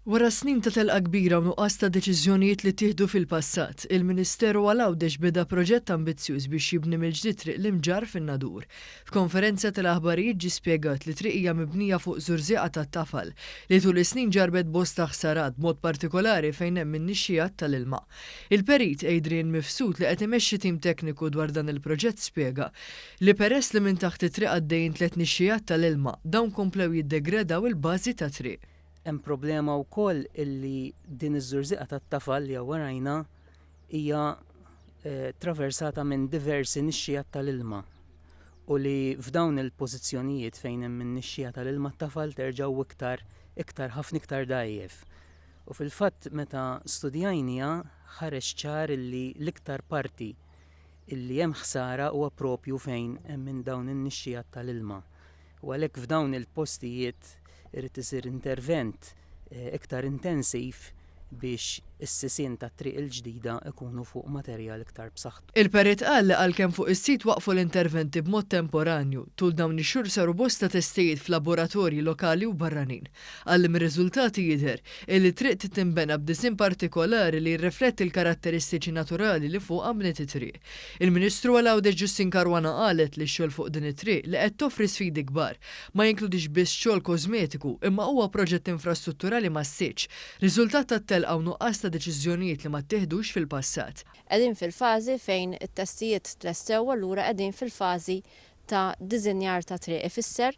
Wara snin ta' telqa kbira u nuqqas ta' deċiżjonijiet li ttieħdu fil-passat, il-Ministeru għal Għawdex beda proġett ambizzjuż biex jibni mill-ġdid Triq l-Imġarr fin-Nadur. F'konferenza tal-aħbarijiet ġie spjegat li t-triq hija mibnija fuq żurżieqa tat-tafal li tul is-snin ġarrbet bosta ħsarat b'mod partikolari fejn hemm in-nixxigħat tal-ilma. Il-Perit Adrian Mifsud li qed imexxi tim tekniku dwar dan il-proġett spjega li peress li minn taħt it-triq għaddejjin tlett nixxigħat tal-ilma, dawn komplew jiddegradaw il-bażi tat-triq. Hemm problema wkoll illi din iż-żurżieqa tat-tafal li hawn warajna hija traversata minn diversi nixxigħat tal-ilma u li f'dawn il-pożizzjonijiet fejn hemm in-nixxija tal-ilma t-tafal terġa' hu iktar iktar ħafna iktar dgħajjef. U fil-fatt meta studjajniha ħareġ ċar illi l-iktar parti illi hemm ħsara huwa propju fejn hemm minn dawn in-nixxigħat tal-ilma. U għalhekk f'dawn il-postijiet irid isir intervent iktar intensiv biex is-sisien tat-triq il-ġdida jkunu fuq materjal iktar b'saħħtu. Il-perit qal li għalkemm fuq is-sit waqfu l-interventi b'mod temporanju, tul dawn ix-xhur saru bosta testijiet f'laboratorji lokali u barranin. Qal li mir-riżultati jidher illi t-triq trid tinbena b'disinn partikolari li jirrifletti l-karatteristiċi naturali li fuqha nbniet it-triq. Il-Ministru għal Għawdex Justyne Caruana qalet li x-xogħol fuq din it-triq, li qed toffri sfidi kbar, ma jinkludix biss xogħol kożmetiku imma huwa proġett infrastrutturali massiċċ, riżultat tat-telqa u nuqqas ta' deċiżjonijiet li ma ttieħdux fil-passat. Qegħdin fil-fażi fejn it-testijiet tlestew u allura qegħdin fil-fażi ta' diżinjar ta' triq. Ifisser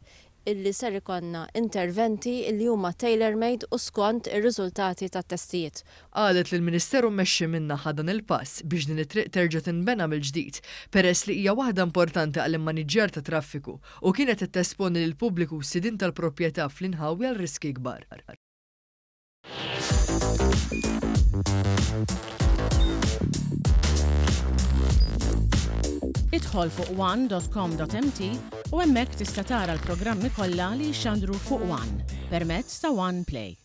illi ser ikollna interventi illi huma tailor made u skont ir-riżultati tat-testijiet. Qalet li l-Ministeru mmexxi minnha ħa dan il-pass biex din it-triq terġa' tinbena mill-ġdid peress li hija waħda importanti għall-immaniġġjar tat-traffiku u kienet qed tesponi lill-pubbliku u s-sidien tal-proprjetà fl-inħawi għal riskji kbar. Idħol fuq one.com.mt u hemmhekk tista' tara l-programmi kollha li jixxandru fuq One permezz ta' One Play.